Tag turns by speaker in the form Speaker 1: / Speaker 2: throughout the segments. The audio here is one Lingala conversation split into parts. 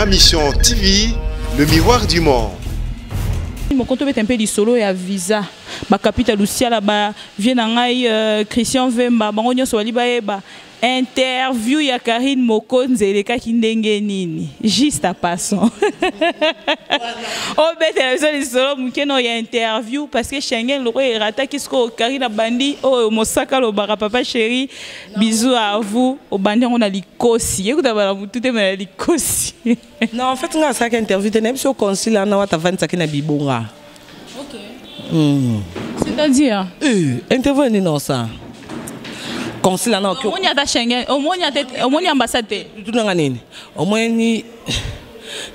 Speaker 1: Ma Mission TV, le miroir du monde.
Speaker 2: Mokonto beta mpe lisolo ya visa bakapita lusiala ba vie na ngai Christian Vemba bango nyonso bali bayeba interview ya Karine Mokonzi elekaki ndenge nini. Juste à passant obetela biso lisolo moke no ya interview parce que Schengen loko erataki sikoyo Karine abandi oyo mosaka alobaka papa chéri bisous à vous obandi yango na likosi ekuta bala motu te me na likosi.
Speaker 3: Non, en fait nga asalaki interview te, nayebi so consul wana wata avandisaki na bibonga.
Speaker 2: Ok. C'est-à-dire?
Speaker 3: Interview nini osa? Consul wana oki-
Speaker 2: Omoni ata Schengen, omoni ata, omoni ambassade te.
Speaker 3: Tunanga nini? Omoni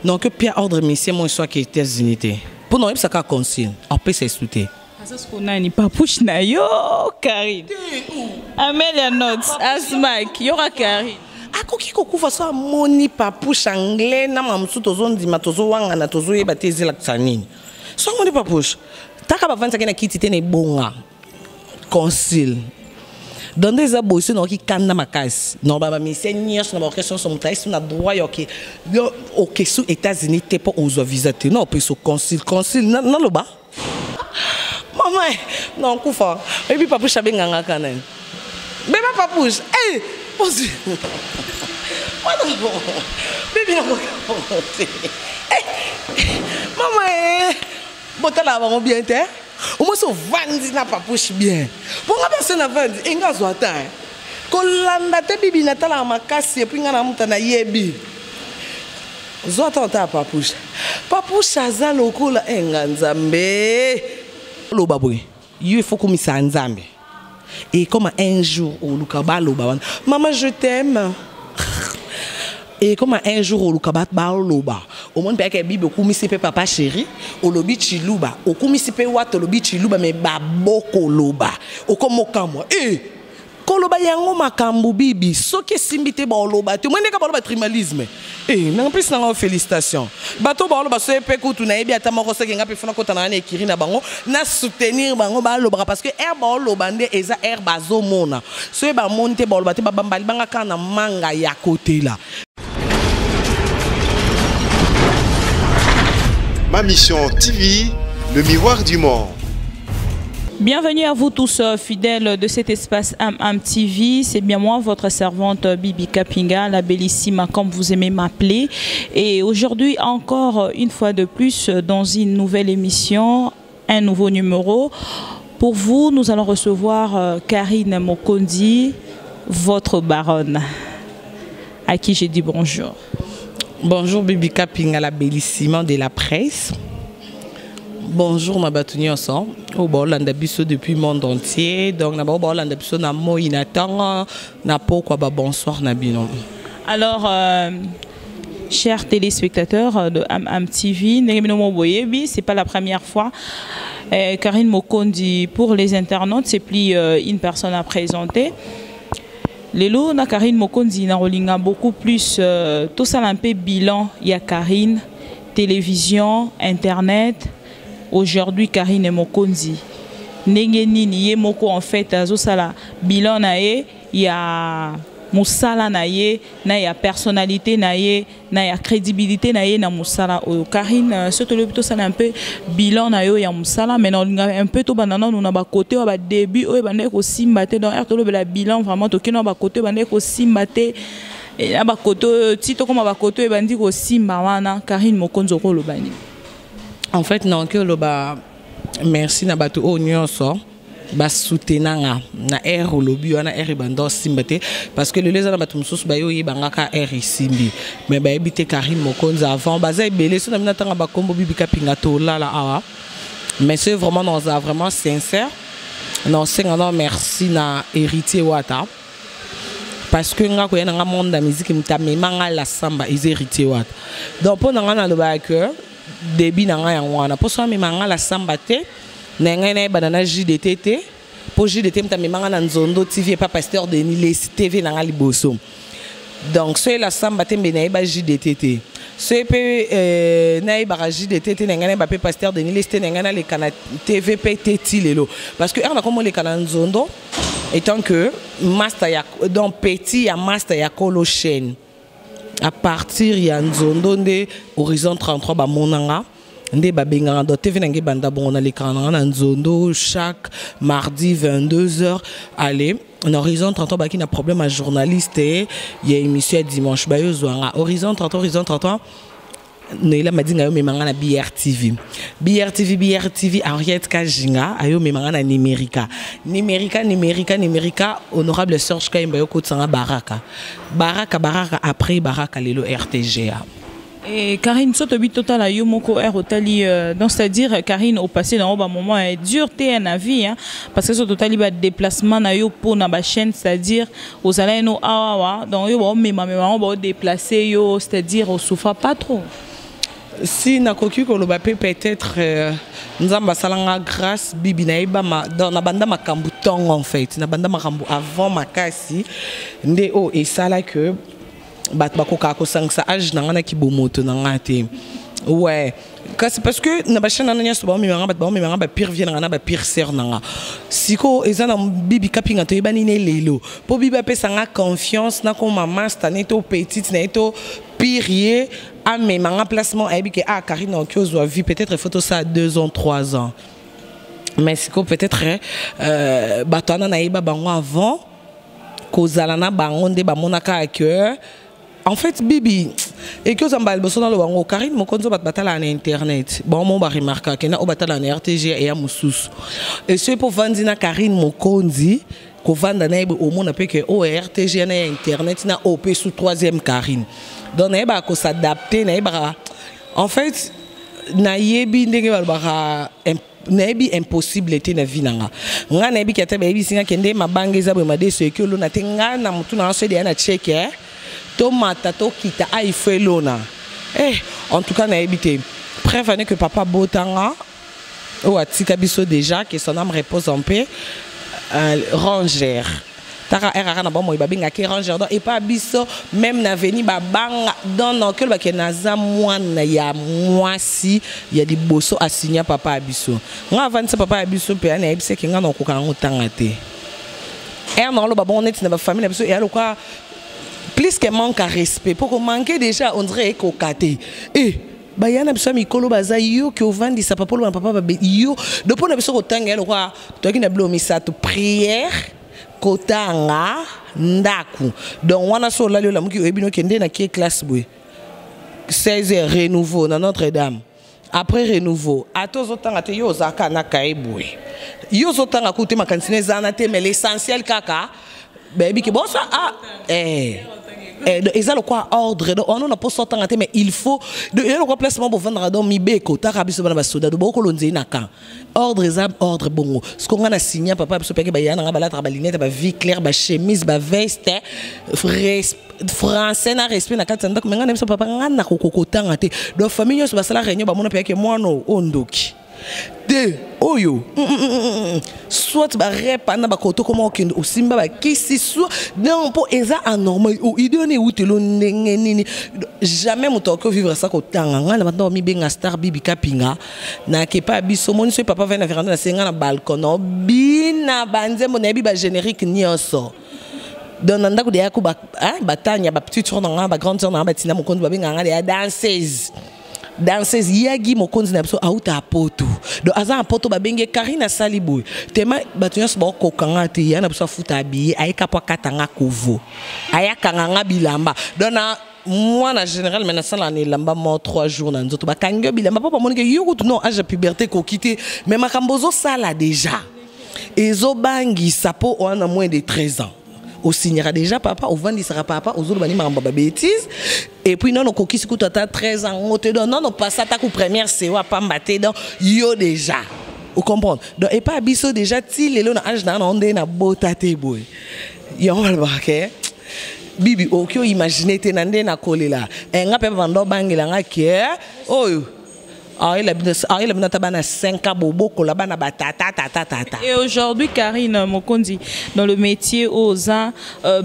Speaker 3: donc pia ordre mission mo soit États-Unis te. Pour non yebisaka consul, apesa esu te.
Speaker 2: Aza siko nani papouche na yo Karine. Amelia Notes, Asmak, yoka Karine.
Speaker 3: Akoki kokufa so amoni papouche anglais na mamusu tozondima tozowangana tozoyeba te ezelakisa nini. So amoni papouche taka bavandisaki na kiti te na ebonga consul. Donc nde eza boye so naoki kanda makasi. Non, ba ba musicien nyonso na ba orchestre nyonso moto ayesi na droit ya oke yo oke su États-Unis te mpo ozwa visa te. Non, opesa consul, consul, naloba. Mama, non, kufa. Oyebi papouche abenganga kaka nani? Beba papouche. Eh, posi. Mwana bon. Bibi na koka te. Eh, mama, eh. Botala bango bien te. Au moins ovandi na papouche bien. Ponga personne avandi, enga azwa ta. Kolanda te bibi natala makasi et puis nga na muta na yebi. Zwa ta ta papouche. Papouche aza lokola enga nzambe. Loba boye. Yo il faut komisa nzambe. Et comme un jour oluka baloba wana, maman je t'aime. Et comme un jour oluka baloba, au moins pe Bible okumisi pe papa chéri, olobi chiluba, okumisi pe wato olobi chiluba mais baboko loba. Okomokamwa. Eh koloba yango makambo bibi soki esimbi te baoloba te omoni ndenge baloba tribalisme. Eh, nanga mpesi nanga félicitation bato baoloba so epe kutu nayebi ata moko soki nga mpe fona kota na wana ekiri na bango na soutenir bango balobaka parce que air baoloba nde eza air bazomona soki bamoni te baoloba te babambali banga kaka na manga ya kotela.
Speaker 1: Ma Mission TV, le miroir du monde.
Speaker 2: Bienvenue à vous tous fidèles de cet espace Am Am TV. C'est bien moi, votre servante Bibi Kapinga, la bellissime comme vous aimez m'appeler. Et aujourd'hui encore une fois de plus dans une nouvelle émission, un nouveau numéro. Pour vous, nous allons recevoir Karine Mokonzi, votre baronne, à qui j'ai dit bonjour.
Speaker 3: Bonjour Bibi Kapinga, la bellissime de la presse. Bonjour ma bato nyonso oyo baolanda biso depuis monde entier. Donc na bao baolanda biso na moi na ntongo na pokwa ba bonsoir na bino.
Speaker 2: Alors chers téléspectateurs de Am Am TV, ndenge bino mo boyebi, c'est pas la première fois. Karine Mokonzi pour les internautes, c'est plus une personne à présenter. Lelo na Karine Mokonzi na rolinga beaucoup plus tout ça un peu bilan ya Karine, télévision, internet. Aujourd'hui Karine Mokonzi ndenge nini ye moko en fait azosala bilan na ye ya mosala na ye na ya personnalité na ye na ya crédibilité na ye na mosala oyo. Karine, soki tolobi tosala un peu bilan na yo ya mosala, mais naolinga un peu tobanda nanu na bakote oyo badébut oyo ebandaki kosimba te. Donc ere tolobela bilan vraiment tokende na bakote oyo ebandaki kosimba te, na bakote oyo ti tokóma bakote oyo ebandi kosimba wana. Karine Mokonzi, okoloba nini?
Speaker 3: En fait, naoki oloba merci na bato oyo nyonso basoutenanga na aire olobi wana aire ebanda osimba te, parce que lelo eza na bato mosusu baye oyebanga ka aire esimbi mais bayebi te Karine Mokonzi avant baza ebele. So na bino ntanga bakombo Bibi Kapinga tolala awa, mais c'est vraiment naza vraiment sincère na osenga na merci na Héritier Wata, parce que nga koya na nga monde ya musique moto amema nga la samba eza Héritier Wata. Donc mpo na nga nalobaka que début na nga yango wana mpo so amema nga la samba te na ngai nayebana na JDT te, mpo JDT moto amema nga na Nzondo TV epa pasteur Denis Lesi TV na nga liboso. Donc so ela samba te mbe nayeba JDT te, so mpe nayebaka JDT te na ngai nayeba mpe pasteur Denis Lesi te na ngai naleka na TV mpe te ti lelo, parce que ere nakoma oleka na Nzondo étant que master ya, donc petit ya master ya kolo chaîne. À partir ya Nzondo nde Horizon 33 bamona nga, nde babengaka. Donc TV na ngai ebanda bongo. Nalekaka na nga na Nzondo chaque mardi 22h. Allez, na Horizon 33 baki na problème ya journaliste ya émission ya dimanche, bayozwanga Horizon 33. Horizon 33, Noela Madinga ayomema nga na BRTV, BRTV, BRTV, Henriette Kajinga ayomema nga na Numérica, Numérica, Numérica, Numérica, honorable Serge Kayemba ayokotisanga Baraka, Baraka, Baraka, après Baraka lelo RTGA.
Speaker 2: Et Karine, so tobi totala yo moko er otali donc c'est-à-dire Karine au passé dans ba moment est dur te na vie, hein, parce que so totali ba déplacement na yo po na ba chaîne, c'est-à-dire ozala no awa, donc yo ba mema mema ba déplacer yo, c'est-à-dire o souffre pas trop.
Speaker 3: Si nakoki koloba mpe peut-être Nzambe asalanga grâce. Bibi, nayeba donc na banda makambo ntongo, en fait na banda makambo avant makasi nde oyo esala ke bato bakokaka kosangisa age na nga na kibomoto na nga te. Ouais, kasi parce que na bachaîne wana nyonso baomemanga bato, baomemanga bapire vie na nga na bapire sœur na nga. Sikoyo eza na Bibi Kapinga, toyebani ne lelo mpo Bibi apesanga confiance nakoma master ne to petite na ye to pire ye amemanga placement, ayebi ke ah, Karine oki ozwa vie, peut-être il faut tosala 2 ans, 3 ans. Mais sikoyo peut-être bato wana nayeba bango avant kozala na bango nde bamonaka ke en fait Bibi eki ozamba liboso naloba yango. Karine Mokonzi, bato batalaka na internet, bango mo baremarkaka na oyo batalaka na RTG eya mosusu. Esoki mpo ovandi na Karine Mokonzi, kovanda na ye, omona mpe ke oyo RTG na ya internet na oyo mpe sous troisième Karine. Donc nayebaka kos'adapter, nayebaka en fait, nayebi ndenge balobaka, nayebi impossible te na vie na nga. Nga nayebiki ata bayebisi nga kende mabanga eza boye, madeso eki olona te, nga na motu na nga so edeya na cheke, tomata tokita, a il faut elona. En tout cas nayebi te, preuve ane que papa botanga oyo atika biso déjà, que son âme repose en paix, ranger taka rr na bomoi babengaki ranger. Donc epa biso même na veni babanga, donc naoki olobaki naza mwana ya mwasi ya liboso asinya papa ya biso. Nga avandisa papa ya biso mpe nayebisaki nga na okoka yango tanga te. Ere na oloba bongo neti na bafamille na biso eya lokwa plus que manque à respect, po komanke déjà on dirait ekoka te. E baya na biso ya mikolo baza yo ke ovandisa papa, oloba na papa babe yo. Do mpo na biso kotanga ya lokwa toyaki na bilo misato: prière, kotanga, ndako. Donc wana so olali, olamuki, oyebi noke nde nakie classe boye 16 heures, renouveau na Notre-Dame. Après renouveau, ata ozotanga te, yo ozalaka na kaye boye, yo ozotanga kutu te, makanisi na eza na te, mais l'essentiel kaka bayebi ke bosa ah, donc eza lokwa ordre. Donc wana na poso otanga te, mais il faut eza lokwa place moko bovandaka. Donc mibeko taka biso bana basoda, do bokolonzeli na camp, ordre eza ordre bongo. Siko nga na signa papa biso peke baya nanga balataka balinete, bavie claire, bachemise, baveste, français na respect na kati ya ndako. Me nga na biso papa nga na kokokotanga te. Donc famille nyonso basala réunion, bamona peyake mwana oyo ndoki te, oyo soit barepa na bakoto koma okende osimba bakisi, soit donc mpo eza anormal ide wana ewutelo ndenge nini. Jamais moto akoki ovivre sa kotanga. Ngai na banda mibenga star Bibi Kapinga nakepa ya biso, moni soki papa vai na veranda, nasenga na balcon, obina banzembo, nayebi bagénérique nyonso. Donc na ndako deya ko batanya, bapetite sœur na nga, bagrande sœur na nga, batina mokonzi, babengaka nga deya danseuse, danseuse yagi mokonzi na biso auta apoto. Donc aza na poto, babenge Karine asali boye tema, bato nyonso bakokanga te. Ya na biso afuta abiye, ayeka po akatanga kovo, ayakanga nga bilamba. Donc na mwana général me nasala na elamba mo 3 jours na nzoto, bakangi yo bilamba mpo bamonike yo kutu non âge ya puberté ekoki te, mais makambo ozosala déjà ezobangisa mpo wana moins de 13 ans osignaka déjà papa, ovandisaka papa, ozoloba ni makambo ya babêtise. Et puis nano okokisi kutu ata 13 ans ngo te, donc nano pasa ata ku première sewa pamba te. Donc yo déjà ocomprendre. Donc epa biso déjà ti lelo na âge na nga nde nabota te boye, yango balobaka ke Bibi okoki oimagine te na nde nakolela. Nga mpe banda obangela nga ke oyo ayela bino ata bana 5 ans, bobokola bana batata tata tata.
Speaker 2: Et aujourd'hui, Karine Mokonzi, dans le métier oza,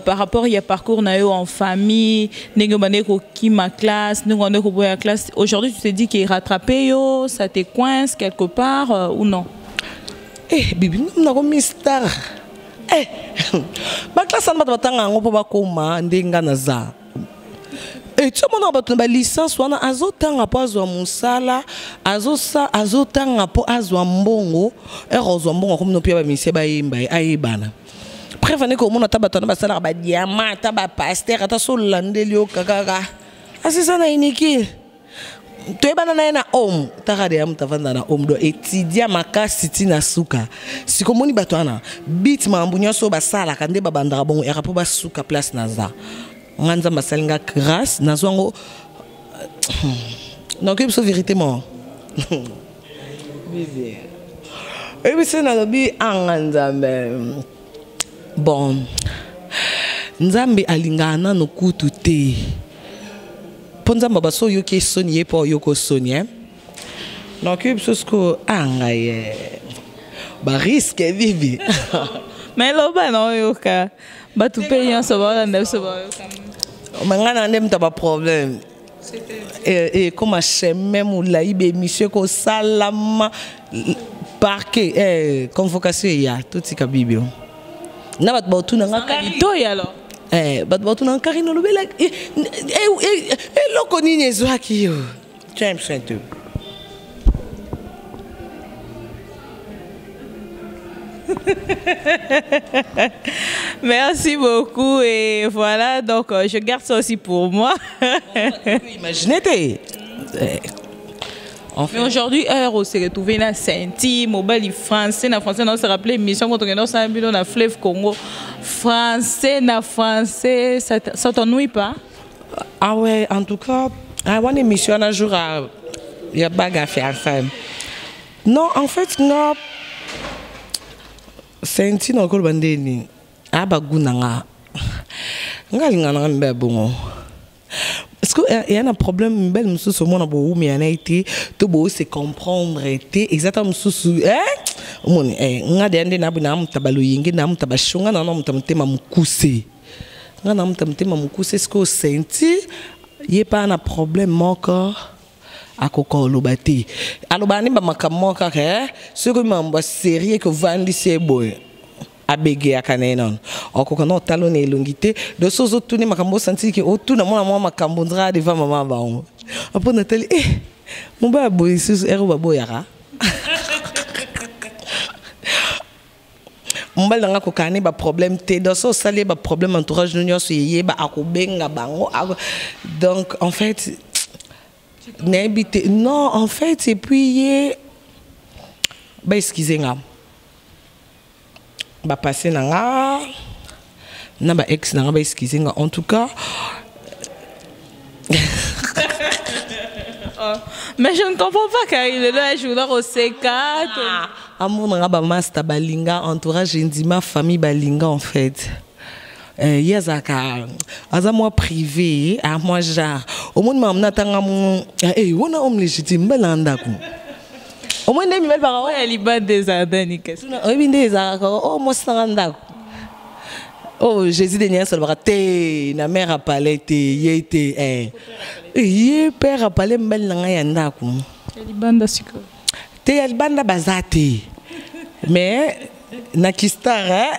Speaker 2: par rapport ya parcours na yo en famille, ndenge bande kokima classe, ndenge bande koboya classe, aujourd'hui tu te dis qu'il rattrapé yo, ça te coince quelque part ou non?
Speaker 3: Eh Bibi, nakomi star. Baklasse wana bato batanga yango mpo bakóma ndenge nga naza. Ti omonaka bato na balicence wana azotanga mpo azwa mosala, azotanga mpo azwa mbongo. Ere ozwa mbongo, akomi no mpe ya bamusicien, bayemba ye, ayebana. Preuve ndenge omona ata bato wana basalaka badiama, ata bapasteur, ata so olandeli yo kaka asisa na iniki, toyebana na ye na home taka deya moto avanda na home do étudia makasi ntina suka. Sikomoni bato wana bit makambo nyonso oyo basalaka nde babandaka bongo yaka mpo basuka place. Naza nga, Nzambe asali nga grâce, nazwa yango. Donc biso vérité mo oyebi so nalobi anga Nzambe. Bon, Nzambe alingaka nano kutu te, mpo Nzambe baso oyoki esoni ye mpo oyoki osoni, eh? Donc oyebi biso sikoyo anga ye barisque bibi.
Speaker 2: Mais loba na oyoka, bato mpe nyonso baolanda biso baoyoka.
Speaker 3: Me ngai na nde moto ya baproblème ekoma chemin molai, baémission ekosalama, parquet, convocation eya, totika bibi na bato baotuna nga.
Speaker 2: Litoyi alors.
Speaker 3: Bato baotuna nga: "Karine, olobela eloko nini ezwaki yo?" James te.
Speaker 2: Merci beaucoup et voilà, donc je garde ça aussi pour moi.
Speaker 3: Imaginez te.
Speaker 2: En fait. Mais aujourd'hui, heure on s'est retrouvé na Sainti, mobali français na français, on s'est rappelé émission quand on est dans na Fleuve Congo. Français na français, ça t'ennuie pas?
Speaker 3: Ah ouais, en tout cas, ah, one émission un jour il y a bague à faire ça. Non, en fait, non. Sainti na okoloba ndeni abagu na nga, nga alingaka nanga mibali ya bongo, parce que eya na problème. Mibali mosusu omona bowumela na ye te, to boose comprendre te, eza ta mosusu omoni nga deya nde naboyi na muta baloyenge na muta bashonga na muta motema mokuse, nga na muta motema mokuse. Ceque osenti ye mpa na problème moko, akoka oloba te, alobaka nde bamakambo moko kaka. Soki makambo ya série kovandisi ye boye, abegeyaka na ye nano, akoka na otala na elongi te. Donc so ozotuna makambo, osantiki ke otuna mwana mwa makambo nzaka devant mama bango, apo natali mobali boye lisusu ere baboyaka mobali nanga akokana ne baproblème te. Donc so osali ye baproblème, entourage no nyonso eyeba, akobenga bango. Donc en fait nayebi te. Non, en fait, et puis ye baexcuse nga, bapasse na nga na baex na nga, baexcuse nga en tout cas.
Speaker 2: Oh. Mais je ne comprends pas, Karine. Là, je voudrais au C4.
Speaker 3: Amour na nga, bamaster balinga, entourage ndima, famille balinga. En fait, ye azalaka aza mwa privé, a mwa genre omoni makambo na atanga mo wana homme légitime mbala na ndako, omoni nde mibali baka.
Speaker 2: Oyo libanda ezalaka nani kasi?
Speaker 3: Oyebi nde ezalaka o mwasi nanga ndako. Oh, Jésus de nyonso alobaka te na mare apale te, ye te, ye père apale mibali na ngai ya ndako.
Speaker 2: Ya libanda sikoyo?
Speaker 3: Te, ya libanda baza te, mais na kistar, hein?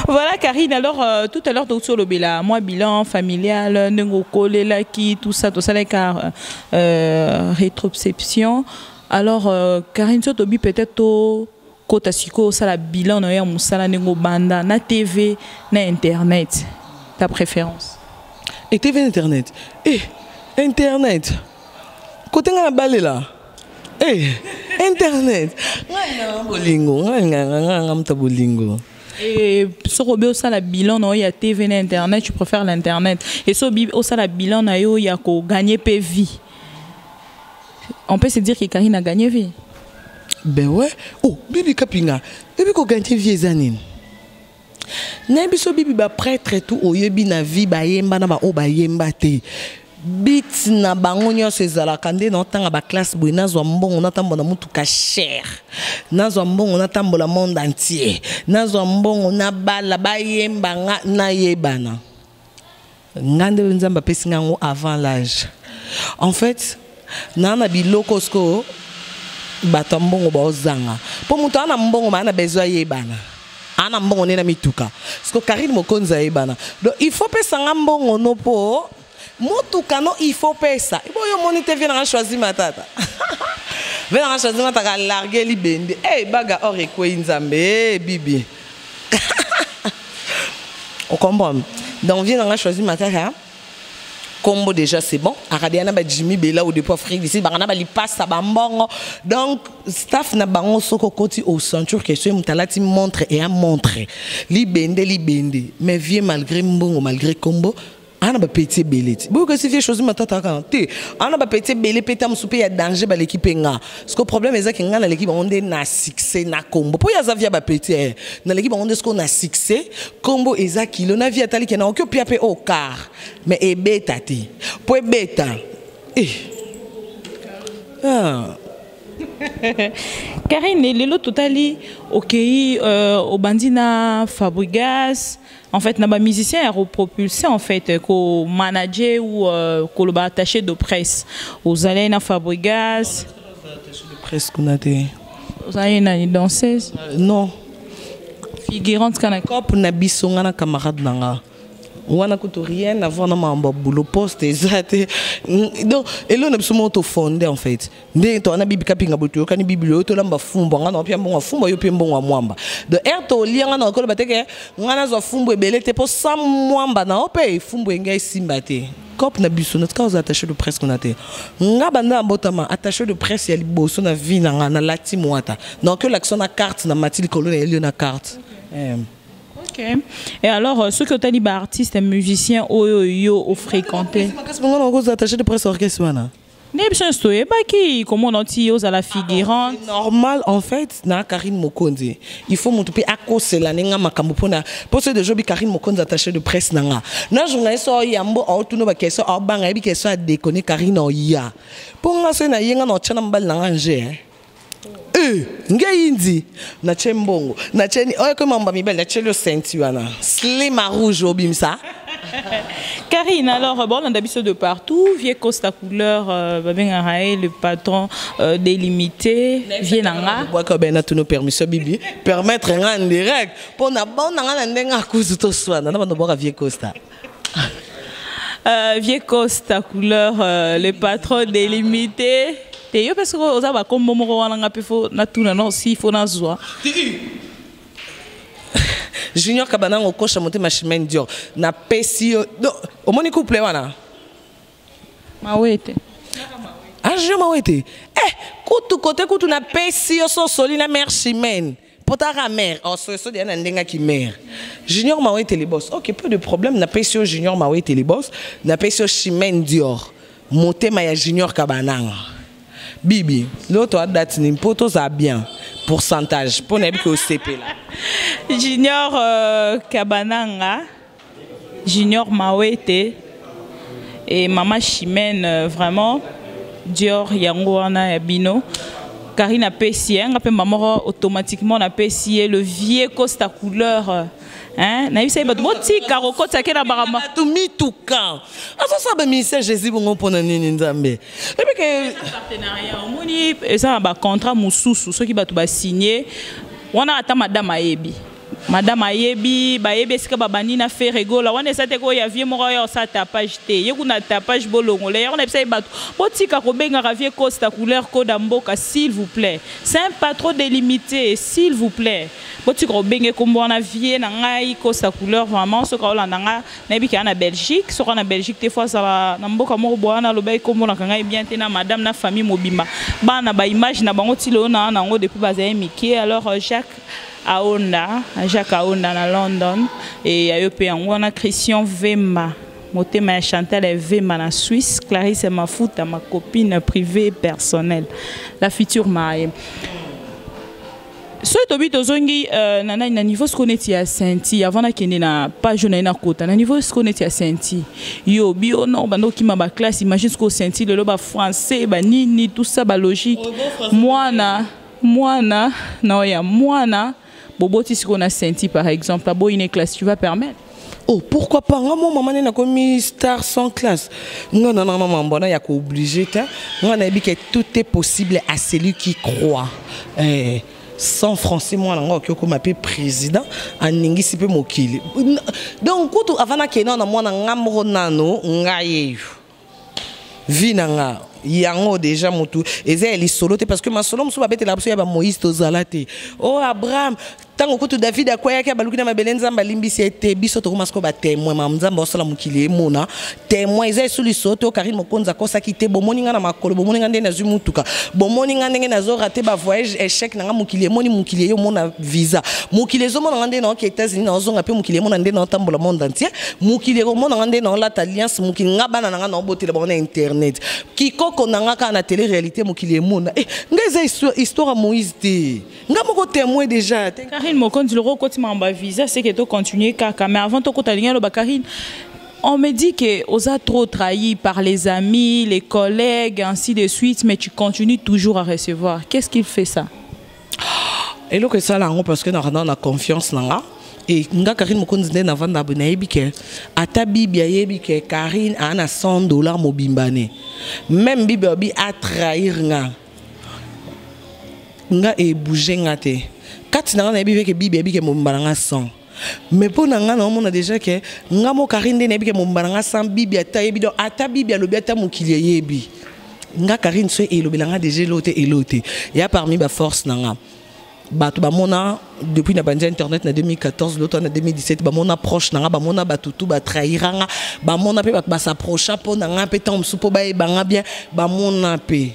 Speaker 2: Voilà Karine, alors tout à l'heure toki olobela moi bilan familial, ndenge okolelaki, tout ça, tosalaka rétroception. Alors Karine, so tobi peut-être to kota sikoyo osala bilan na yo ya mosala, ndenge obanda na TV na internet, ta préférence?
Speaker 3: Et TV, internet, internet kote nga na balela, internet ngai nanga bolingo, ngai nanga nga muta bolingo.
Speaker 2: Et soki obi osala bilan na yo ya TV na internet, tu préfères l'internet? Et soki obi osala bilan na yo ya kogagner mpe vie, on peut se dire que Karine a gagné vie?
Speaker 3: Ben ouais. Oh bibi kapinga, ebi kogagner vie eza nini? Nayebi so bibi baprêtre tu oyebi na vie, bayemba na baoyo bayemba te, bit na bango nyonso ezalaka nde na otanga baclasse boye, nazwa mbongo, natambola motuka cher, nazwa mbongo, natambola monde entier, nazwa mbongo, nabala, bayemba nga, nayebana. Nga nde Nzambe apesi nga yango avant l'âge. En fait naa na biloko sikoyo bato ya mbongo baozanga, mpo moto aza na mbongo baa na besoin ayebana. Ana mbongo nde na mituka. Parce que Karine Mokonzi ayebana. Donc il faut pesa nga mbongo no po motuka no, il faut pesa. Boyo moni te, vie nanga Choisi Matata. Vie nanga Choisi Matata larguer libende. Eh baga or ekwei Nzambe, eh bibi. On comprend. Donc vie nanga Choisi Matata. Combo déjà, c'est bon. Akadiana ba Jimmy Bella ou depuis Afrique d'ici, bangana ba lipasa ba mbongo. Donc staff na bango soko koti au ceinture que soy mutalati montre et a montre. Libende libende. Mais vieux, malgré mbongo, malgré combo, ana ba petit ebele ti. Boyoka si vieux Choisi Matata kaka te. Ana ba petit ebele pe ta mosusu pe ya danger baleki mpe nga. Parce que problème ezaki, nga naleki bango nde na succès na kombo. Po ye aza via ba petit eh. Naleki bango nde sikoyo na succès, kombo eza kilo na vie ataliki na oki opia mpe au car. Mais ebeta te. Po ebeta. Eh. Ah.
Speaker 2: Karine, lelo totali okei obandi na Fabregas, en fait na ba musicien ya repropulsé, en fait ko manager ou koloba attaché de presse. Ozalai na Fabregas.
Speaker 3: Presse kuna te.
Speaker 2: Ozalai na danseuse?
Speaker 3: Non.
Speaker 2: Figurante kana?
Speaker 3: Cop na biso, nga na camarade na nga wana kutu, rien à voir na makambo ya boulot, poste eza te. Donc eloko na biso moko tofonde, en fait ndenge to wana bibi kapinga boye, toyokani bibili oyo tolamba fumbwa, nga na opia mbongo ya fumbwa, yo mpe mbongo ya mwamba. Donc ere tolia, nga na okoloba teke nga nazwa fumbu ebele te mpo sa mwamba na yo mpe fumbu engai esimba te. Cop na biso natika kozala attaché de presse kuna te. Nga banda ya mbotama, attaché de presse ya liboso na vie na nga nalati mwata donc olakisa na carte na mati likolo na yeli yo na carte, eh.
Speaker 2: Ok. Et alors, ceux qui ont dit artistes et musiciens oyo yo o fréquenté?
Speaker 3: Makasi bongo na okozala attaché de presse orchestre wana?
Speaker 2: Nde biso nyonso toyebaki komona oti ozala figurante.
Speaker 3: Normal, en fait na Karine Mokonzi, il faut moto mpe akosela ndenge makambo mpona mpo so deja obi Karine Mokonzi attaché de presse na nga na journaliste oyo yambo aotuna baquestion, aobanga yebi question adekone Karine oya mpo nga soki naye nga na otya na mobali na nga nge e nge yindi natie mbongo natie oyo koyema mba mibali natieli yo ceinture wana slima rouge obimisa.
Speaker 2: Karine, alors, bon, on a biso de partout. Vieux Costa Couleur, babengaka ye le patron délimité, vieux nanga.
Speaker 3: Bwaka bena tuno permission bibi permettre nga en direct mpo na bon na nga na ndenge akuzu toswana na bando bwaka vieux Costa.
Speaker 2: Vieux Costa Couleur, le patron délimité. Te yo parce que oza bakombo moko wana nga mpe fo natuna no si fo nazwa.
Speaker 3: Junior Kabanango okosha motema, Chimene Dior napesi yo. Donc, omoni couple wana.
Speaker 2: Mawete.
Speaker 3: Ah, Junior Mawete, eh kutu kote kutu napesi yo so osoli na mare Chimene potaka mare ososo deya na ndenge aki mare Junior Mawete le boss. Ok, peu de problème, napesi yo Junior Mawete le boss, napesi yo Chimene Dior motema ya Junior Kabananga. Bibi loto adate nini mpo tozala bien pourcentage mpo nayebi ke osepela.
Speaker 2: Junior Kabananga, Junior Mawete et Mama Chimène, vraiment Dior yango wana ya bino. Karine apesi ye nga mpe moko automatiquement napesi ye le vieux Costa Couleur, hein, nayebisa ye bato botika kokotaki na bakama.
Speaker 3: Bato mituka azosala baministère Jésus bongo mpona nini Nzambe ebi ke.
Speaker 2: Partenariat omoni eza na bacontrat mosusu soki bato basigne wana, ata madame ayebi, madame ayebi, bayebi esika babandi na Ferre Gola wana. Eza te koya vieux moko oyo osala tapage te, ye kuna tapage bolongola yango. Na bisa ye bato botika kobengaka vieux Costa Couleur koda mboka, s'il vous plaît, c'est un patron délimité, s'il vous plaît, botika kobenge kombo wana vieux na ngai Costa Couleur. Vraiment, soki aolanda nga, nayebi ke na Belgique, soki na Belgique te, fo azala na mboka moko boye wana. Alobaki kombo naka ngai bien te na madame na famille mobimba, bana baimage na bango ti lelo na nango depuis bazali mike. Alors Jacques Aonda, Jacques Aonda na London e ya yo mpe yango wana. Christian Vemba motema ya Chantal Vemba na Suisse, Clarisse Mafuta, ma copine privée personnelle, la future mariée. Soki tobi tozongi na nani na niveau siko neti ya senti avant nakende na page oyo na ye nakota na niveau siko neti ya senti yo bio non banda okima baclasse. Imagine siko senti lelo bafrançais banini, tout ça balogique, mwana mwana na oyo ya mwana boboti sikoyo na senti par exemple aboyi ne classe, tu vas permettre?
Speaker 3: Oh, pourquoi pas? Nga mo mama ne nakomi star sans classe. Nga na na mambo na ya ko obligé te. Nga nayebi que tout est possible à celui qui croit. Eh, Sans français, mwana nga okoki okóma mpe président, aningisi mpe mokili. Donc kutu avant nakende na mwana nga moko, nano ngai yeyo vie na nga yango déjà motu eza ya lisolo te, parce que masolo mosusu babetelaka biso ya bamoïse, tozala te. O oh, Abraham, ntango kutu David akweyaki, abaluki na mabele, Nzambe alimbisi ye te. Biso tokoma sikoyo batémoin. Ma Nzambe osala mokili emona témoin. Eza esu lisolo te. O Karine Mokonzi akosaki te. Bomoni nga na makolo, bomoni nga ndenge nazwi mutuka, bomoni nga ndenge nazorater bavoyage, échec na nga. Mokili emoni, mokili eyomona visa, mokili ezomona nga nde naoke États-Unis, naozonga mpe. Mokili emona nde naotambola monde entier, mokili ekomona nga nde naolata alliance. Mokili nga, bana na nga naobotela bango na internet, kikoko na nga kaka na télé réalité mokili emona. Eh, nga eza histoire ya Moïse te, nga moko témoin déjà.
Speaker 2: Karine Mokonzi, loko okoti makambo ya visa, c'est que tocontinue kaka. Mais avant tokota, lingi aloba, Karine, on me dit que oza trop trahi par les amis, les collègues, ainsi de suite, mais tu continues toujours à recevoir. Qu'est-ce qui fait ça?
Speaker 3: Eloko esala yango, parce que nakanda na confiance na nga. E nga Karine Mokonzi, nde navanda boye, nayebi ke ata Bibi ayebi ke Karine aa na 100 $ mobimba ne. Même Bibi abi atrahir nga, nga ebouge nga te. Kati na nga nayebi mpe ke Bibi ayebi ke mobimba na nga 100, mais mpo na nga naomona déjà ke nga mo Karine nde nayebi ke mobimba na nga 100. Bibi ata ayebi, donc ata Bibi alobi, ata mokili eyebi, nga Karine so elobela nga déjà elo te, elo te. Ya parmi baforce na nga, bato bamona depuis na bandi internet na 2014, loto na 2017, bamona proche na nga, bamona bato tu batrahira nga, bamona mpe bato basapprocha mpo na nga mpe ntango mosusu mpo bayeba nga bien, bamona mpe.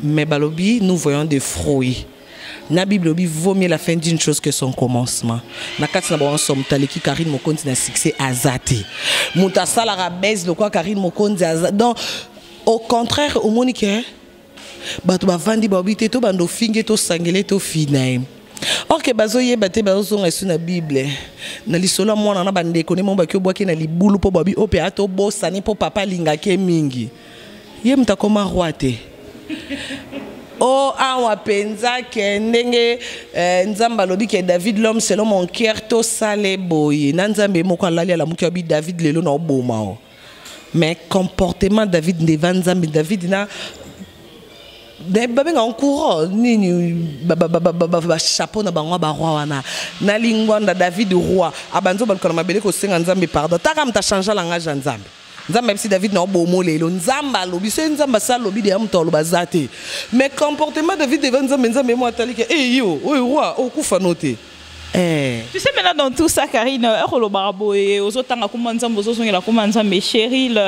Speaker 3: Mais balobi, nous voyons des fruits. Na Bible obi, vaut mieux la fin d'une chose que son commencement. Na kati na bango nyonso, moto aleki Karine Mokonzi na succès aza te. Moto asalaka base lokwa Karine Mokonzi aza. Donc au contraire, omoni ke bato bavandi, baobi te, tobanda ofinge, tosangele, tofina ye, or ke bazoyeba te. Bazozonga esu na Bible, na lisolo ya mwana na bandeko nde mo baki obwaki na libulu mpo babi oyo mpe ata obosani mpo papa alingaki ye mingi, ye moto akoma roi te. O awa mpenza ke ndenge Nzambe alobi ke David, l'homme selon mon cœur, tosala boye na Nzambe moko. Alali, alamuki, abi David lelo na oboma o. Mais comportement David devant Nzambe, David na babenga courant nini, bachapeau na bango baroi wana na lingwanda. David roi abanzi baluka na mabele kosenga Nzambe pardon. Taka moto achange langage ya Nzambe. Nzambe ayebisi David na obomo lelo. Nzambe alobi, so Nzambe asi alobi deya, moto aloba aza te. Mais comportement David devant Nzambe, Nzambe mo atali ke e yo oyo roi okufa no te. Eh.
Speaker 2: Tu sais, maintenant, dans tout ça, Karine, olobaka boye, ozotanga kuma Nzambe, ozozongela kuma Nzambe. Cheryl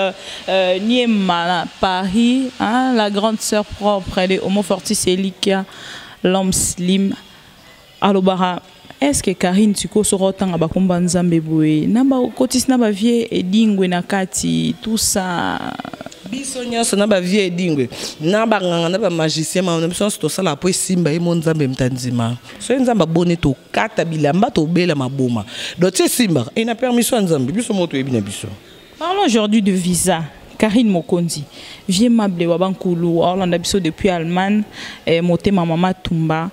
Speaker 2: Niema Paris, hein, la grande sœur propre, elle est Homo Fortis Elikia, l'homme slim. Alobaka, est ce que Karine sikoyo soki otanga bakomba Nzambe boye na bakotisi na bavie edingwe na kati, tout ça?
Speaker 3: Biso nyonso na bavie edingwe, na banganga, na bamagicien, na biso nyonso tosala po esimba. Ye mo Nzambe moto andima. Soki Nzambe aboni, tokata bilamba, tobela maboma, donc ti esimbaka e na permission ya Nzambe. Biso mo toyebi na biso.
Speaker 2: Parlons aujourd'hui de visa. Karine Mokonzi, vieux mable wa bankulu, aolanda biso depuis Allemagne, motema mama Tumba.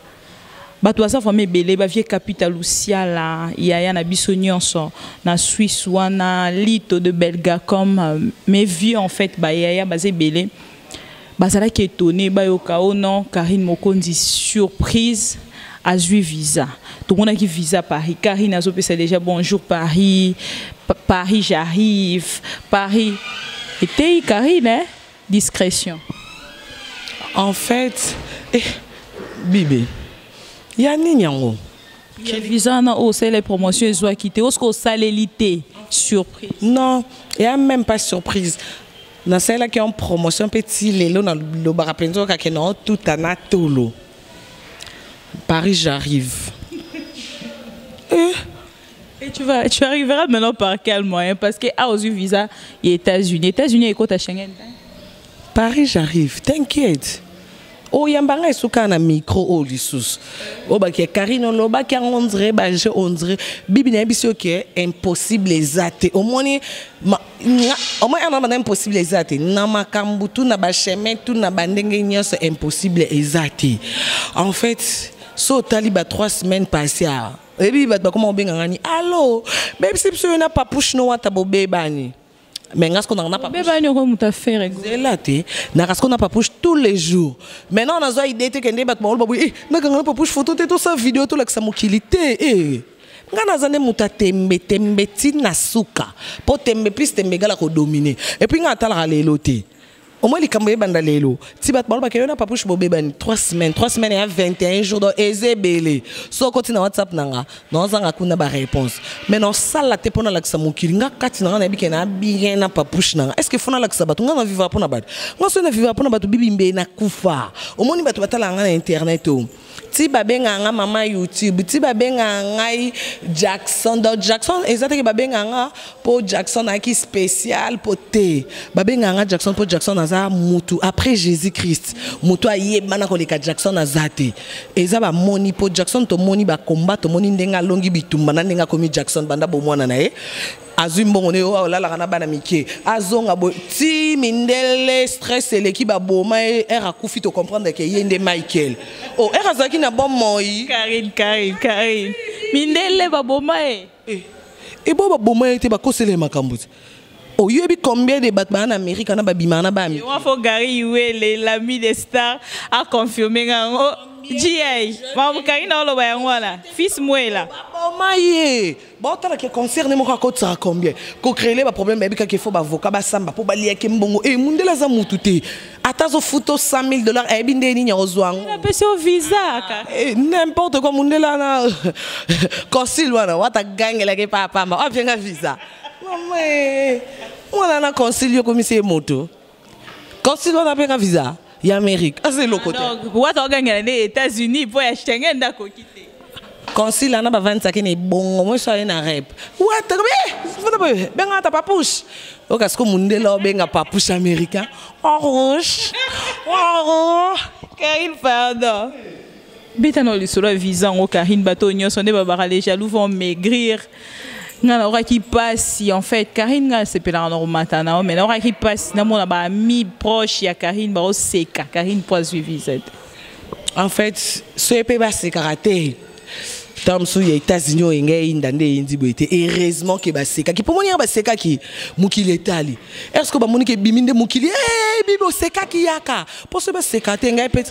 Speaker 2: Bato baza vraiment ebele, bavie Capital Luciala, yaya na biso nyonso na Suisse wana, Lito de Belgacom, mes vieux en fait, bayaya baza ebele. Bazalaki étonné bayoka o non, Karine Mokonzi, surprise, azwi visa. Tomonaki visa Paris. Karine azopesa déjà bonjour Paris, Paris j'arrive, Paris eteyi Karine, eh? Discrétion.
Speaker 3: En fait, bibe ya nini yango?
Speaker 2: Visa wana oyo osala promotion ezwaki te, osoki osaleli te surprise?
Speaker 3: Non, eya même pas surprise. Nasalelaki en promotion mpe ti lelo nalobaka mpenza okake na otuta na tolo, Paris j'arrive.
Speaker 2: Eh. Et tu arriveras maintenant par quel moyen? Parce que ah, aux visa, il y a États-Unis. États-Unis, écoute à Schengen.
Speaker 3: Paris, j'arrive. T'inquiète. Oyamba nga esuka na micro oyo lisusu oyo baki Karine olobaki yango, ondire baje, ondire Bibi nayebi si oke impossible eza te. Omoni omoni ana banda, impossible eza te na makambo tu, na bachemin tu, na bandenge nyonso, impossible eza te. En fait, so otali ba 3 semaines passé awa, oyebi bato bakoma kobenganga ni allo, bebisi biso yo na Papouche no wata bobebani. Mais nga siko nanga na Papouche.
Speaker 2: Bebani oko moto affaire.
Speaker 3: Zela te, naka siko na Papouche tous les jours. Maintenant nazwa idée te kende bato baoloba boye, eh, nakanga na Papouche photo te, tosala video tolakisa mokili te. Eh. Nga naza nde moto ya tembe tembe ti na suka, mpo tembe plus tembe egala kodomine. Et puis nga atalaka lelo te, omoi likambo eyebanda lelo ti bato balobaka yo na Papouche bobebani 3 semaines, 3 semaines ya 21 jours. Donc eza ebele. So okoti na WhatsApp na nga, naozanga kuna baréponse, mais naosala te mpo nalakisa mokili. Nga kati na nga nayebi ke na bien na Papouche na nga. Est ce que faut nalakisa bato? Nga na vivra mpo na bato? Nga soki na vivra mpo na bato, bibi mbe nakufa. Omoni bato batalaka nga na internet o ti babengaka nga mama YouTube, ti babengaka ngai Jackson. Donc Jackson eza teke babengaka nga mpo Jackson ayaki spécial mpo te. Babengaka nga Jackson mpo Jackson aza mutu après Jésus Christ, mutu ayebana koleka Jackson aza te. Eza bamoni mpo Jackson, tomoni bakomba, tomoni ndenge alongi bitumba na ndenge akomi Jackson. Banda bomwana na ye, azwi mbongo ne oyo alalaka na bana mike, azonga boye ti mindele, stress eleki, baboma ye. Ere akufi, tocomprendre ke ye nde Michael o ere azalaki na bomoi.
Speaker 2: Karine, Karine, Karine, mindele baboma ye?
Speaker 3: Ebo baboma ye te, bakosela ye makambo te. Oyebi combien de bato baa na Amérika na babimaka na bami?
Speaker 2: Wa fo Gary Iwele, l'ami des stars, a confirmé ngango gi makambo Karine aoloba yango wana, fils Mwela.
Speaker 3: Baboma ye, baotalaka concert ne moko akotisaka combien, kocréer baproblème. Bayebi kaka ifo bavoka basamba mpo baliaki mbongo. E mundele aza mutu te, ata azofuta 100 000 $, ayebi nde nini akozwa yango.
Speaker 2: Apesi yo visa ka.
Speaker 3: Eh, n'importe quoi. Mundele wana, consul wana wata gangelaki pa pamba apianga visa. Mama, mwana na consul yo komisi ye moto. Consul wana apianga visa ya Amérique, aza eloko te.
Speaker 2: Donc wata ogangela nde États-Unis mpo ya Schengen nde akoki te.
Speaker 3: Consul wana bavandisaki na ebongo moso aye na rep wata, eh, benga ata Papouche. Oka siko mundele obenga Papouche américain orouge oh.
Speaker 2: Karine, pardon, beta na lisolo ya visa yango. Karine, bato nyonso nde babaka, les jaloux vont maigrir. Nga naokaki mpasi en fait. Karine, nga asepelaka na komata na yo, mais naokaki mpasi namona baami proche ya Karine baoseka Karine mpo azwi visa te.
Speaker 3: En fait, soki mpe basekaka te, ntango mosusu ya États-Unis oyo engai eyinda nde eyindi boye te. Heureusement ke basekaki, mpo moni yanga basekaki, mokili etali. Est ce que bamoni ke ebimi nde mokili bibi osekaki yaka? Mpo soki baseka te, ngai mpe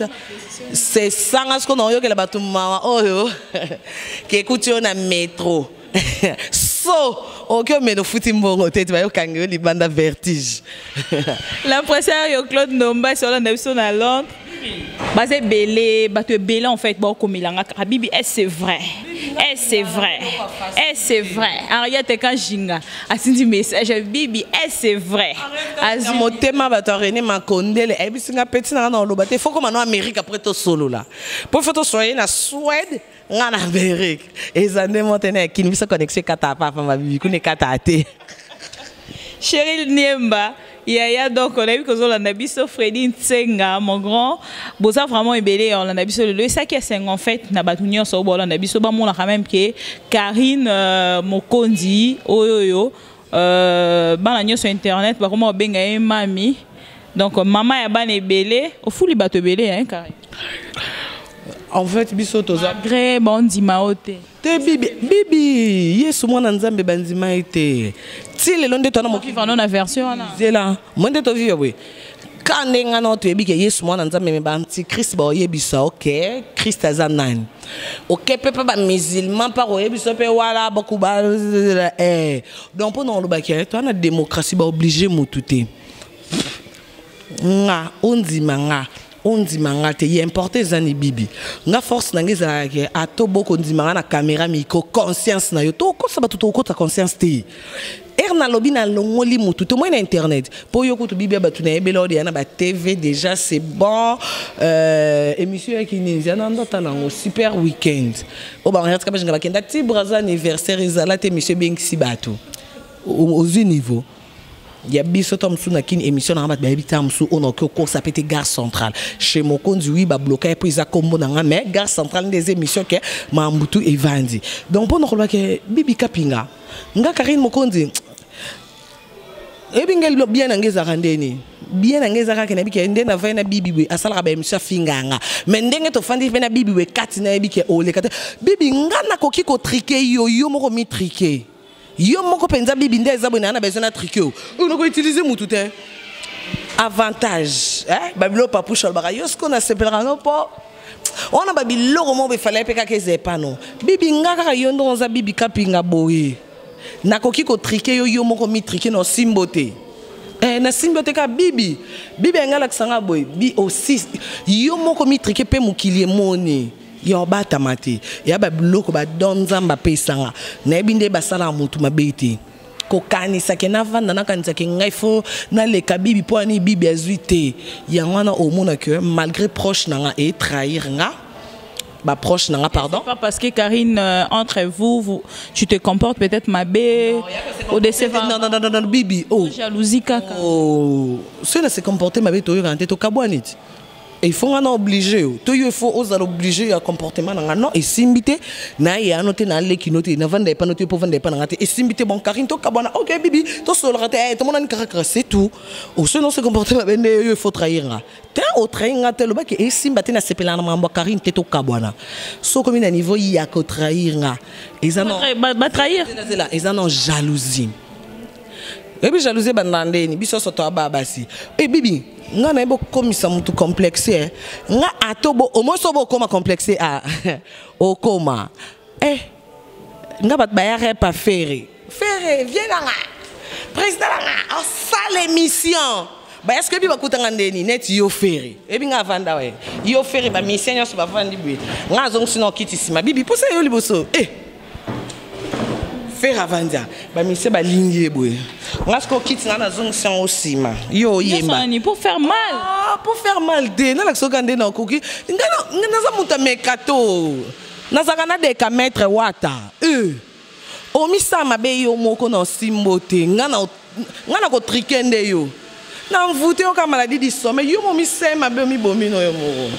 Speaker 3: c'est sanga siko na oyokela bato mawa oyo ke ekuti yo na métro, so okoki omela, ofuti mbongo te, ti bayokanga yo libanda, vertige.
Speaker 2: L'impression yo Claude Ndombasi olanda biso na Londres, baza ebele, bato ebele en fait baokomelanga kaka: "Bibi, est c'est vrai? Est c'est vrai? Est c'est vrai?" Henriette Kanjinga atindi message: "Bibi, est c'est vrai?"
Speaker 3: Na motema bato ya René Makondele ayebisi nga peti na nga na oloba te, faut koma no Amérique après tosolola, mpo faut tosoye na Suède, nga na Amérique eza nde mo te na ekini biso connexion ekata papa mabibi kuna ekata te.
Speaker 2: Cheryl Niemba, yaya, donc onayebi kozolanda biso. Fredi Ntsenga, mon grand, boza vraiment ebele ya olanda biso lelo. Esaki esengo en fait na bato nyonso oyo bolanda biso, bamona quand même ke Karine Mokonzi oyo oyo bana nyonso internet bakoma kobenga ye mami. Donc mama ya bana ebele, ofuli bato ebele, hein, Karine?
Speaker 3: En fait, biso toza
Speaker 2: Malgré bandima o te.
Speaker 3: Te, bibi, bibi, Yesu mwana Nzambe bandima ye te ti lelo nde twana mokili.
Speaker 2: Vivre na version wana.
Speaker 3: Zela mo nde tovivre boye ka nde nga na toyebi ke Yesu mwana Nzambe, me baantichrist baoyebisa oke Christ aza nani, oke mpe bamusulman mpa koyebisa mpe wala bakuba. Donc mpo na olobaki toa na démocratie, baoblige motu te. Nga ondima, nga ondima nga te, ye importe eza ni bibi. Nga force na nga ezalaka ke ato bokondima nga na caméra, micro, conscience na yo. Tokosa bato, tokokota conscience te. Ere nalobi nalongoli motu te, moi na internet mpo yo kutu bibi ya bato nayebela oyo deya na batv déjà, c'est bon. Émission yaki nini zia na ndotala yango, super weekend oyo bango bajenga bakenda ti Braza, anniversaire ezala te, émission ebengisi bato. Ozwi niveau ya biso to mosusu na kini émission na nga, bato bayebi ta mosusu oyo nakoki okosa pe te. Gare centrale chez Mokonzi, wi babloka ye mpo eza kombo na nga, mais Gare centrale nde eza émission ke mambutu evandi. Donc mpo na koloba ke bibi kapinga, nga Karine Mokonzi, oyebi ngai bien na ngai ezalaka ndeni, bien na ngai eza kaka nayebi ke nde navai na bibi boye, asalaka baémission, afinga nga, mais ndenge tofandi mpe na bibi boye kati, nayebi ke oleka te. Bibi, nga nakoki kotriquer yo, yo moko mitriquer. Yo moko mpenza bibi nde eza boye na besoin na truquer o. Oyo nako utiliser mutu te. Avantage, eh? Babiloko Papouche alobaka yo sikoyo nasepelaka no mpo wana babiloko moko efalaki mpe kaka eza epano bibi nga kaka yo ndongo oza bibi kapinga boye nakoki kotrike yo yo moko mitrike na osimbo te. Eh, nasimbi yo te kaka bibi bibi yango alakisa nga boye bi osi yo moko mitrike mpe mokili emoni ya obatama te ya babiloko badon nzambe apesanga nayebi nde basalaka motu mabe te kokanisa ke navanda nakanisa ke ngai fo naleka bibi mpo ani bibi azwi te yango wana omona ke malgré proche na nga etrahir nga baproche na nga pardon.
Speaker 2: C'est pas parce que Karine, entre vous, vous, tu te comportes peut-être mabe au décevant.
Speaker 3: Non, non, non, non, non, bibi oh.
Speaker 2: Jalousie kaka.
Speaker 3: Oh, soki na se comporte mabe toyokana te tokabwani ti il faut nga na obligé yo to yo il faut ozala obligé ya comportement na nga non esimbi te naya no te naleki no te navanda epa no te mpo vanda epa na nga te esimbi te. Bon, Karine, tokabwana, ok bibi tosololaka te eh, tomonani kaka c'est tout. Oso non se comporte mabe nde yo il faut trahir nga te otrahir nga te lobaki esimba te nasepelaka na makambo ya Karine te tokabwana so okomi na niveau ya kotrahir nga eza non
Speaker 2: Batrahir.
Speaker 3: Zela, eza non jalousie oyebi jalousie ebanda ndeni biso nyonso toya baya basi e bibi nga nayebi okomisa motu complexe eh. Nga ato bo au moins so bokoma complexe a okoma eh nga bato baya repa Ferre Ferre vie nanga président nanga osala émission baya soki ebi bakutanga ndeni neti yo Ferre ebi nga avanda we yo Ferre bamusicien nyonso bavandi boye nga azongisi na okiti nsima bibi mposa yo liboso eh Ferre avandi bamusicien balingi ye boye nga soki okiti nga nazongisi yango nsima yo oyemba.
Speaker 2: Nyonso pour faire mal.
Speaker 3: Ah, pour faire mal te nalakisa oka nde nakoki nga naza moto ameka to nazalaka na deka maître wata e omisala mabe yo moko na osimbo te nga na kotrike nde yo na mvute yoka maladie du sommeil yo momisala mabe omibomi no yo moko.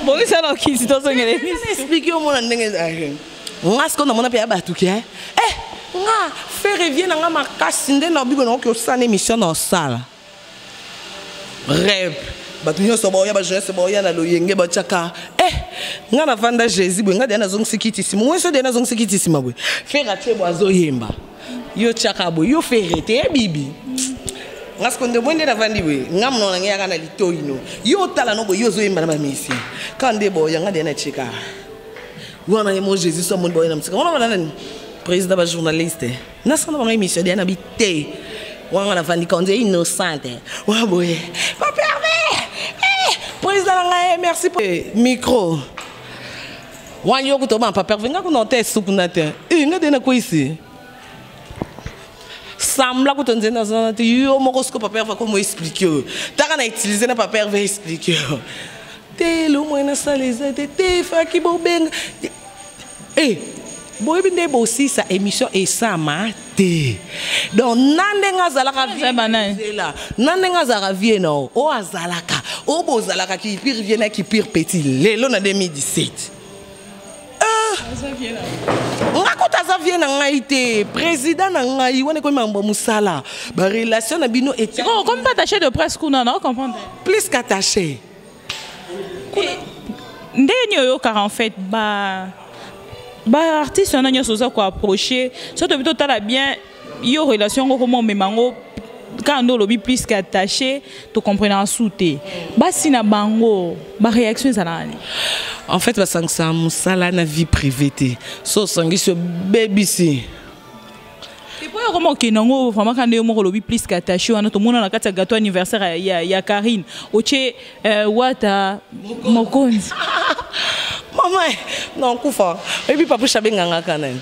Speaker 2: Bongisa na okiti tozongela.
Speaker 3: Explique yo mona ndenge ezalaki nga sikoyo namona mpe ya bato ke eh nga Ferre vie na nga makasi nde na bibo nakoki osala émission na osala rêve bato nyonso baoya bajeunesse baoya na loyenge batiaka eh nga navanda Jésus boye nga deya nazongisi kiti nsima mweso deya nazongisi kiti nsima boye Ferre atie boye azoyemba yo tiaka boye yo Ferre te ye bibi nga siko nde boye nde navandi boye nga monoko na ngai yaka na litoi no yo otala no boye yo ozoyemba na bamusicien ka nde boya nga deya natieka wana ye mo Jésus so amoni boye na mosika wana bana nani président bajournaliste nasala bango émission deya na bi te wana navandi ka onde innocente wa boye papa Hervé eh, président na ngai merci po micro wana yo kuta obana papa Hervé nga kuna ote esuku na te eh, nga de nakwisi sambla kuta nze nazana te yo moko siko papa Hervé akomo explique oyo taka na utiliser na papa Hervé explique oyo te lo moyen nasala eza te te faki bobenga e boyebi nde bosisa émission esama te donc na ndenge azalaka
Speaker 2: Eza
Speaker 3: na ndenge azalaka vie na o oyo azalaka oyo bozalaka kipire vie na kipire petit lelo na 2017 nga kota aza vie na ngai te président na ngai wana ekomi makambo ya mosala barelation na bino eti
Speaker 2: Sikoyo okomi mpe attaché de presse kuna na ocomprendre.
Speaker 3: Plus qu'attaché.
Speaker 2: Ndenge nini oyokaka en fait ba baartiste wana nyonso oza koapproche so tobi totala bien yo relation yango koma omema yango kaka nde olobi plus qu'attaché tocomprenaka su te basi na bango baréaction ezalaka nini?
Speaker 3: En fait basangisaka mosala na vie privée te so osangisi obebisi.
Speaker 2: Epo yo koma okende yango vraiment kaka nde yo moko olobi plus qu'attaché wana tomona na kati ya gâteau anniversaire ya Karine otie wata mokonzi.
Speaker 3: Mama non kufa oyebi Papouche abengangaka nani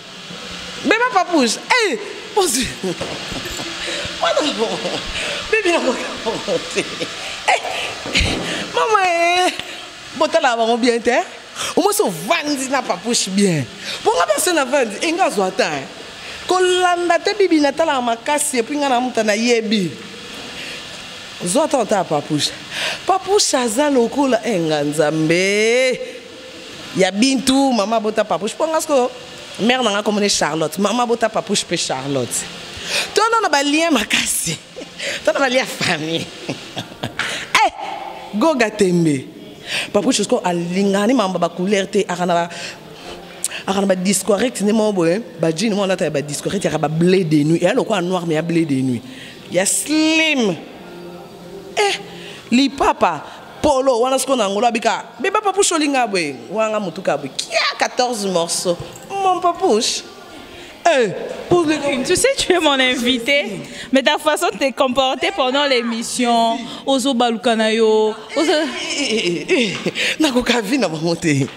Speaker 3: beba Papouche eh ozwi bibi nakoka te mama eh botalaka bango bien te omoi so ovandi na Papouche bien mponga mpe navandi enga azwa ta kolanda te bibi natalaka makasi et puis nga na muta nayebi zwa ata otala Papouche Papouche aza lokola enga nzambe ya bintu mama bota Papouche mpo nga sikoyo mare na nga komone Charlotte mama bota Papouche mpe Charlotte tono na balien makasi to na balien ya famille eh goga tembe Papouche sikoyo alingani mambo bacouleur te aka na Aka na badiscorrect nde moko boye, bajean moko alata ya badiscorrect, yaka bableu de nuit, eya lokola noir mais ya bleu de nuit ya slim. Eh, lipapa polo wana sikoyo na ngolo abika beba papouche olinga boye wanga motuka boye kia 14 morceaux, mon papouche. Eh, pour les...
Speaker 2: Tu sais, tu es mon invité, mais ta façon de te comporter pendant l'émission, ozo baluka na yo, ozo...
Speaker 3: Nakoka vi na bango te.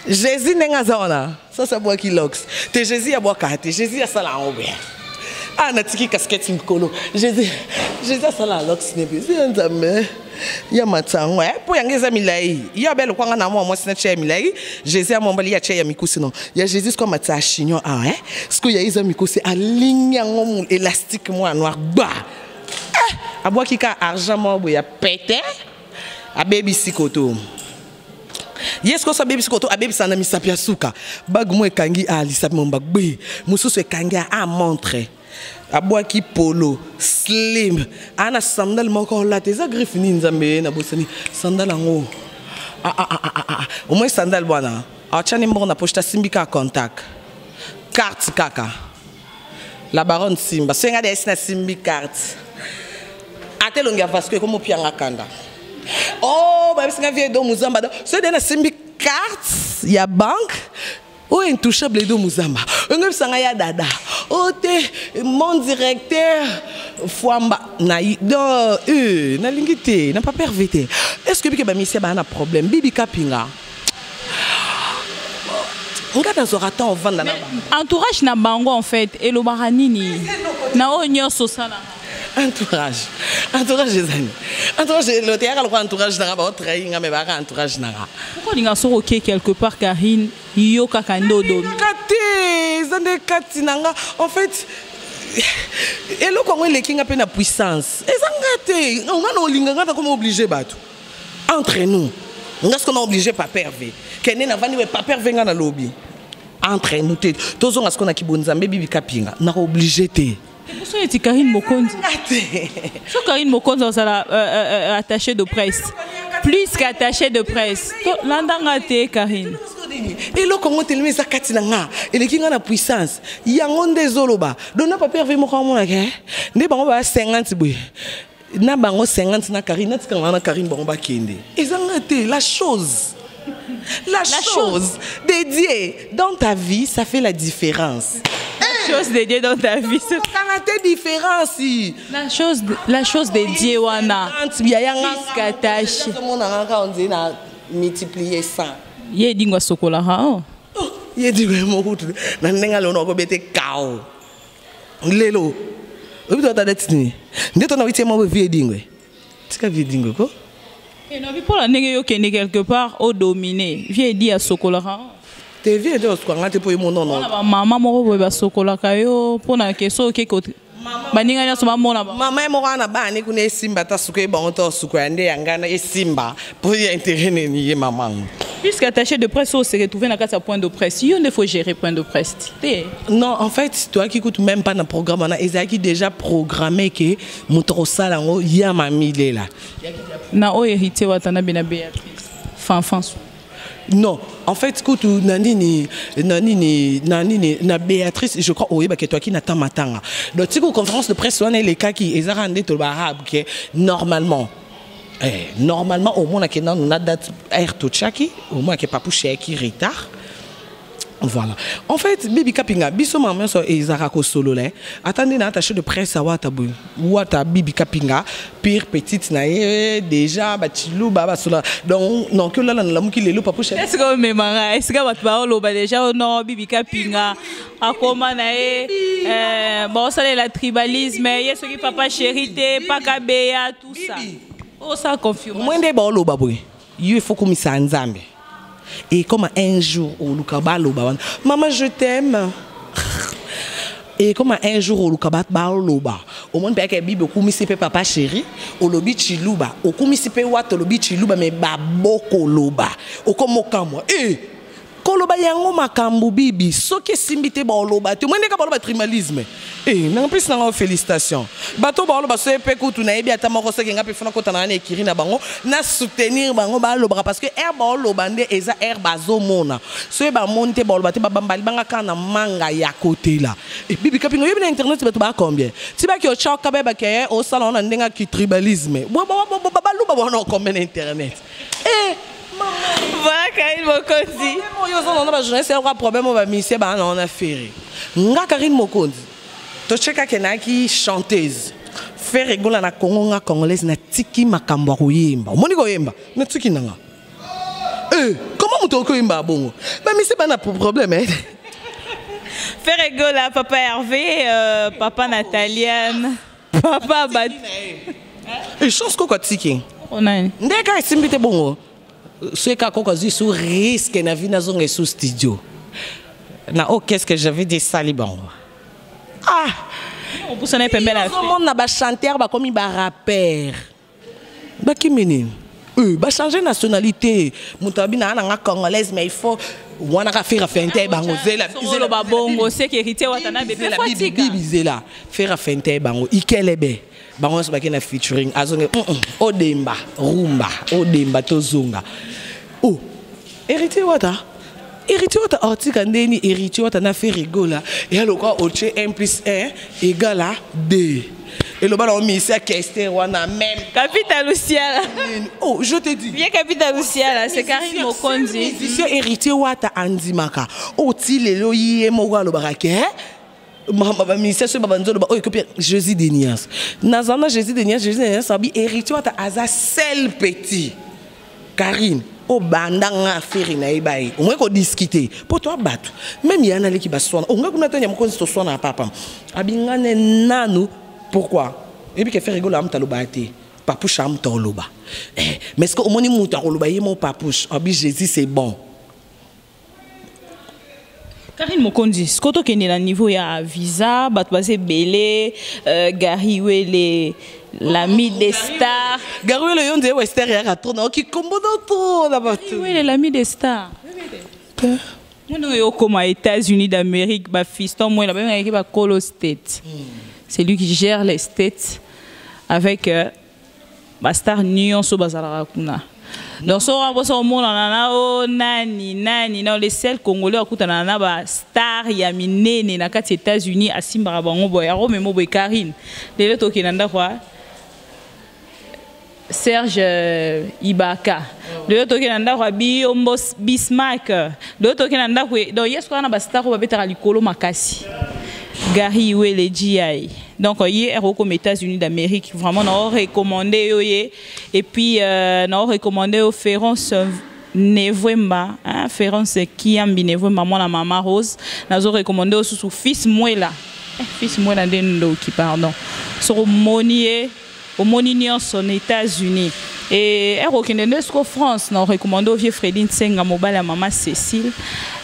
Speaker 3: Jésus ndenge aza wana, sasa abwaki lox te. Jésus abwaka te, Jésus asala yango boye. Ah, natiki casquette mikolo. Jésus, Jésus asala lox ne mpe ya Nzambe ya matsango mpo yango eza milai. Ye abe lokwanga na mwa mwasi na tia ya milai. Jésus ya mobali ya tia ya mikusi. No ya Jésus siko matsa ya chignon awa, siko ya eza mikusi, alingi yango élastique mwa noir gba. Abwaki ka argent moko boye ya pete, abebisi koto ye. Sikoyo so abebisi koto, abebisa na misapi ya suka. Bague mo ekangi a lisapi mo bagbe mosusu ekangi a montre. Abwaki polo slim, aa na sandale moko olata, eza griffe nini, Nzambe, nabosani sandale yango. Ah, ah, ah, ah, ah. Au moins sandale wana atiani mbongo na poche, asimbi kaka contact carte kaka la baronne simba. So enga de esi nasimbi carte, ata elongi ya Vasco ekomi opianga kanda. Oh, bayebisinga vie Edo Muzamba. Do so de nasimbi carte ya banque oyo intouchable Edo Muzamba, oyebisanga ya dada o te, mon directeur Fwamba na do nalingi te na papa Hervé te. Est ce que bike bamisia baa na problème? Bibi Kapinga, nga nazwaka temps ovanda na
Speaker 2: entourage na bango. En fait, elobaka nini na oyo nyonso osalaka?
Speaker 3: Entourage, entourage ezani entourage lote yaka lokwa entourage nanga baotrahi nga, me baka entourage nanga.
Speaker 2: Pourquoi olinga soki oke quelque part, Karine, yo kaka nde odomi?
Speaker 3: Ka te, eza nde kati na nga. En fait, eloko yango eleki nga mpe na puissance, eza nga te. Nga na olinga nga nakoma oblige bato entre nous. Nga siko na oblige papa Hervé kende navandi we papa Hervé, nga nalobi entre nous te. Tozonga siko na kibonzambe. Bibi Kapinga, nako oblige te.
Speaker 2: So eti Karine Mokonzi.
Speaker 3: Nga te.
Speaker 2: So Karine Mokonzi ozala attaché de presse, plus qu'attaché de presse. Landanga te, Karine.
Speaker 3: Eloko yango telemi, eza kati na nga, eleki nga na puissance. Yango nde ezoloba donc na papa Hervé moko amonaka nde bango baya 50 boye na bango 50 na Karine, natikanga na Karine, bango bakende. Eza nga te. La chose, la chose dédiée dans ta vie, ça fait la différence.
Speaker 2: La chose dédiée dans ta vie.
Speaker 3: Kanga te différence.
Speaker 2: La chose dédiée wana.
Speaker 3: Yayanga.
Speaker 2: Qu'attaché.
Speaker 3: Omonanga on na multiplier 100.
Speaker 2: Ye edingwa sokolaka o.
Speaker 3: Ye dingwe moko na ndenge alona okobete kao lelo oyebi to ata deti nini nde to na witie moko vie edingwe, tika vie edingwe ko.
Speaker 2: Enobi mpola ndenge yo okende quelque part odomine vie edi asokolaka o.
Speaker 3: Te, vie ede osukanga te mpo ye monono.
Speaker 2: Mpona bamama moko boye basokolaka yo mpona ke so oke baninga nyonso bamona
Speaker 3: Mama ye moko wana bani kuna esimba ta suku ye bango to suku ya nde ya ngana esimba mpo ya intérêt nini ye mamango.
Speaker 2: Puisque attaché de presse oyo se retrouve na kati ya point de presse, yo nde faut gérer point de presse te.
Speaker 3: Non, en fait, toyaki kutu même pas na programme wana. Ezalaki déjà programmé ke moto akosala yango ya mamilela.
Speaker 2: Na oyo Héritier Watanabe na Béatrice Fanfan.
Speaker 3: Non, en fait, kutu na nini na nini na nini na Béatrice, je crois oyebaki toaki na ta matanga. Donc tiko conférence de presse wana elekaki, ezaka nde toloba arabe ke normalement, normalement omonaki nanu na date aire totiaki, omonaki papouche ayaki retard. Voilà. En fait, Bibi Kapinga, biso mama nyonso ezalaka kosolola. Ata nde na attaché de presse awata boye wata Bibi Kapinga pire petite na ye déjà bachiluba basola. Donc noki olala na lamuki lelo papouche.
Speaker 2: Est-ce que omemanga esika bato baoloba déjà no Bibi Kapinga akoma na ye, baosalela tribalisme ye, soki papa chéri te paka beya, tout ça osala confirmation?
Speaker 3: Mwe nde baoloba boye, yo ifo komisa Nzambe. Et comme un jour oluka baloba wana mama je t'aime, et comme un jour oluka bato baloba, omoni mpe yaka Bible, okumisi mpe papa chéri, olobi chiluba, okumisi mpe wata, olobi chiluba, me babokoloba okoma okamwa e koloba yango makambo. Bibi, soki esimbi te baoloba te, omoni ndenge baloba tribalisme. Eh, nanga mpesi nanga félicitation. Bato baoloba so mpe kutu nayebi ata moko soki nga mpe fona kota na na ekiri na bango na soutenir bango balobaka parce que aire baoloba nde eza aire bazomona soki bamoni te baloba te babambali banga kaka na manga ya kotela. E bibi kapinga oyebi na internet bato baa combien ti baki otyoka bayebaka ye osala wana ndenge aki tribalisme baluba wana ocombien na internet. Eh,
Speaker 2: Voilà Karine Mokonzi.
Speaker 3: Oyo oza na bajournaliste yakoka problème oyo bamisie baa na wana Ferre. Nga Karine Mokonzi tochekake nayaki chanteuse Ferre Gola na Congo, nga congolaise natiki makambo ya koyemba. Omoni koyemba natiki nanga. Eh, comment moto okoyemba bongo bamisie bana problème, eh?
Speaker 2: Ferre Gola, papa Hervé, papa Nataliane, papa Bat.
Speaker 3: E chance koko atiki.
Speaker 2: Onani.
Speaker 3: Nde kaka esimbi te bongo soki kaka koko azwi su risque na vie nazonga esu studio na o qu'est-ce que j'avais dit esali bango. Ah.
Speaker 2: Opusana pembeni na.
Speaker 3: Ozomona bachanteur bakomi barapper, bakimi nini, bachange nationalité. Moto abi naa nanga congolaise, mais il faut wana ka Ferre afente bango zela.
Speaker 2: Oloba bongo sécurité watana bébé fatika.
Speaker 3: Bibi zela, Ferre afente bango ikelebe bango nyonso bake na featuring azonge odemba rumba odemba tozonga. Oh, Héritier Wata, Héritier Wata artika ndeni Héritier Wata na Ferre Gola eya lokwa otie 1 plus 1 égale à 2. Eloba na omisi ya kester wana même.
Speaker 2: Capita Luciala.
Speaker 3: Oh, je te dis.
Speaker 2: Bien Capita Luciala, c'est Karine Mokonzi.
Speaker 3: Musicien Héritier Wata andimaka oti lelo ye moko alobaka ke bamusicien soki babanzi oloba oyo ekopi Jésus de Nias naza na Jésus de Nias. Jésus de Nias abi Héritier Wata aza seul petit Karine obanda nga affaire na ye baye omoi kodiscute mpo to bato même ya naleki baswana onga kuna te. Mokonzi toswana ya papa abingane nanu. Pourquoi eyebi ke Ferre Gola amuta aloba te, Papouche amuta oloba. Eh, mais ce que omoni moto akoloba ye mo Papouche abi Jésus c'est bon.
Speaker 2: Karine Mokonzi, ce que tokende na niveau ya visa, bato baza ebele, Gary Wele, l'ami des stars.
Speaker 3: Gary Wele yo nde wester yaka trop naoki kombo na trop na bato.
Speaker 2: Wele, l'ami des stars. Mwana oyo okoma États-Unis d'Amérique, bafiston moi babengaki bakolo state. C'est lui qui gère les states avec bastar nyonso bazalaka kuna. Donc so wana mposa omonana na o nani nani na le seul congolais akutana na bastar ya minene na kati ya États-Unis, asimbaka bango boye aromemo boye. Karine, lelo tokenda ndako ya Serge Ibaka, lelo tokenda na ndako ya Biyombo Bismarck, lelo tokenda na ndako. Donc ye soki wana bastar oyo babetaka likolo makasi, Gary Wele GI. Donc ye comme États-Unis d'Amérique, vraiment na recommandé yo ye. Et puis na recommandé yo Ference Nevwemba, hein, Ference Kiambi Nevwemba, mwana mama Rose. Nazo recommandé yo sous fils Mwela. Eh, fils Mwela nde ndoki, pardon. Soko moni ye omoni nyonso na États-Unis et ekokende nde siko France. Na recommandé au vieux Fredi Nsenga, mobali ya mama Cécile,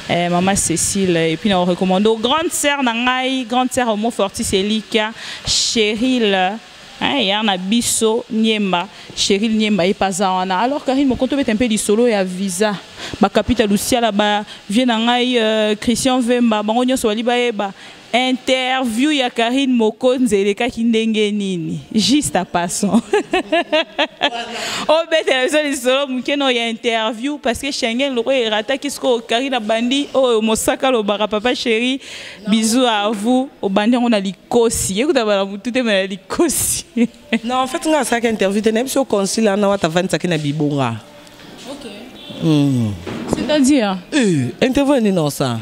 Speaker 2: eh, mama Cécile. Et puis na recommandé aux grande sœur na ngai, grande sœur Homo Fortis Elika Cheryl, hein, ya na biso Niemba Cheryl Niemba ye paza wana. Alors Karine Mokonto, bete mpe lisolo ya visa, bakapita Luciala, ba vie na ngai Christian Vemba, bango nyonso bali bayeba interview ya Karine Mokonzi elekaki ndenge nini. Juste en passant, obetela biso lisolo moke no ya interview parce que Schengen loko erataki sikoyo. Karine abandi oyo mosaka alobaka papa chéri, bisous à vous. Obandi yango na likosi ekuta bala motu te me na likosi.
Speaker 3: Non, en fait nga asalaki interview te, nayebi so consul wana wata avandisaki na bibonga.
Speaker 2: C'est-à-dire?
Speaker 3: Eh, interview nini osa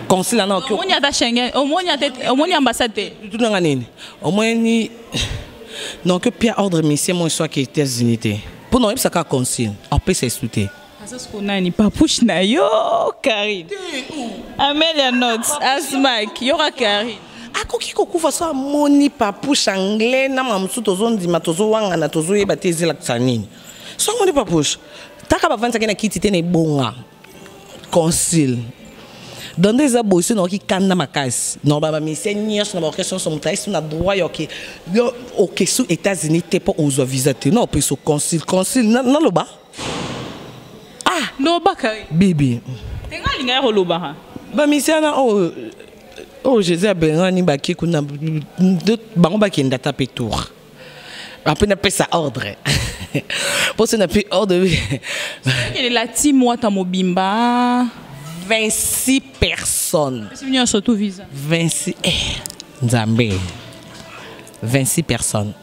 Speaker 3: consul wana oki?
Speaker 2: Omoni ata Schengen, omoni ata, omoni ambassade te?
Speaker 3: Tunanga nini omoni donc pia ordre mission mo eswaki États-Unis te mpo na oyebisaka consul apesa esu te.
Speaker 2: Aza siko nani Papouche na yo Karine Amelia Notes Asmak yoka Karine.
Speaker 3: Akoki kokufa so amoni Papouche anglais na mama mosusu tozondima tozowangana tozoyeba te ezelakisa nini. So amoni Papouche taka bavandisaki na kiti te na ebonga consul. Donc nde eza boye so naoki kanda makasi na bamisie nyonso na baorchestre nyonso moto ayesi na droit ya oke yo oke su États-Unis te mpo ozwa visa te na opesa consul consul naloba.
Speaker 2: Loba, Karine.
Speaker 3: Bibi.
Speaker 2: Tenga alinga ya kolobaka.
Speaker 3: Bamisie wana oyo. Oyo Jésus abengani bake kuna, bango bakenda ata mpe tour ape napesa ordre, mpo so nape ordre.
Speaker 2: La team Wata mobimba.
Speaker 3: 26 personnes.
Speaker 2: Nyonso tout visa.
Speaker 3: 26, eh, Nzambe, 26 personnes.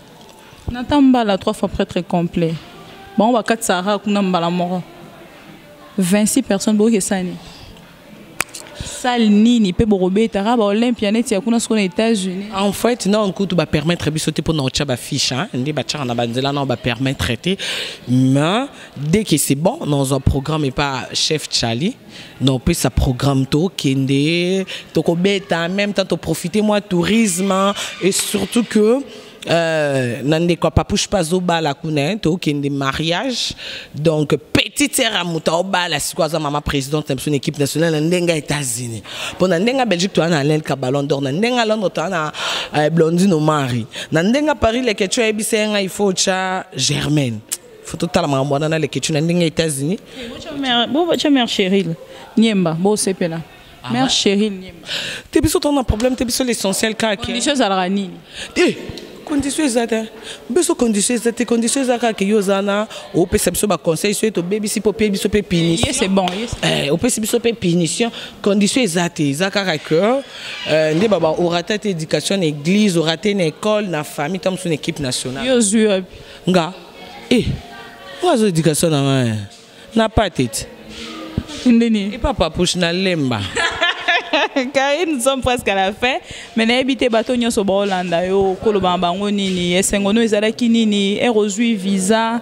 Speaker 2: Nata mbala trois fois prêtre complet, bango bakatisaka kuna mbala moko 26 personnes. Bokesani salle nini mpe bokobetaka baOlympia neti ya kuna sikoyo na États-Unis?
Speaker 3: En fait, non, kutu bapermettre biso te mpona otya bafiche nde batiaka na banzela na bapermettre te. Mais dès que c'est bon, dans un programme epa chef Charlie, na opesa programme, tokende, tokobeta, en même temps toprofite mwa tourisme, et surtout que na ndeko ya Papouche mpe azobala kuna, tokende mariage. Donc petite sœur ya moto aobala sikoyo, aza mama présidente na biso na équipe nationale na ndenge ya États-Unis. Mpo na ndenge ya Belgique, toza na Anelka, Ballon d'Or. Na ndenge ya Londres, toza na Blondine Omari. Na ndenge ya Paris, Leketu ayebisa ye ngai, il faut otya Germaine, faut totala makambo wana na Leketu na ndenge ya États-Unis.
Speaker 2: Botya mare Cheryl Niemba, bosepela mare Cheryl Niemba.
Speaker 3: Te, biso tona problème te, biso l'essentiel kaka.
Speaker 2: Condition ezalaka nini?
Speaker 3: Te, condition eza te. Biso condition eza te. Condition eza kaka yo oza na opesa biso baconseil soki tobebisi, mpo opie biso mpe punition.
Speaker 2: Ye c'est bon.
Speaker 3: Opesi biso mpe punition. Condition eza te, eza kaka que nde baba orate te éducation na église, orate na école, na famille, ta mosusu na équipe nationale.
Speaker 2: Yo ozwi wapi?
Speaker 3: Nga e, nga azo éducation na ngai na pate ti.
Speaker 2: Ndeni?
Speaker 3: Epa Papouche na Lemba.
Speaker 2: Karine, nous sommes presque à la fin, mais nayebi te, bato nyonso baolanda yo, koloba na bango nini? Esengo no ezalaki nini ere ozwi visa?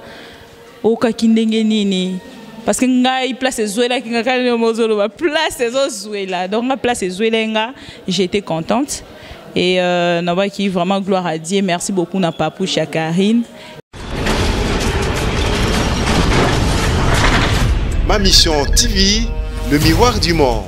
Speaker 2: Okaki ndenge nini? Parce que ngai place ezwelaki nga kaka nde mozoloba, place ezozwela. Donc nga place ezwela nga, j'étais contente et nabaki vraiment gloire à Dieu. Merci beaucoup na Papouche ya Karine.
Speaker 1: Ma Mission TV, le miroir du monde.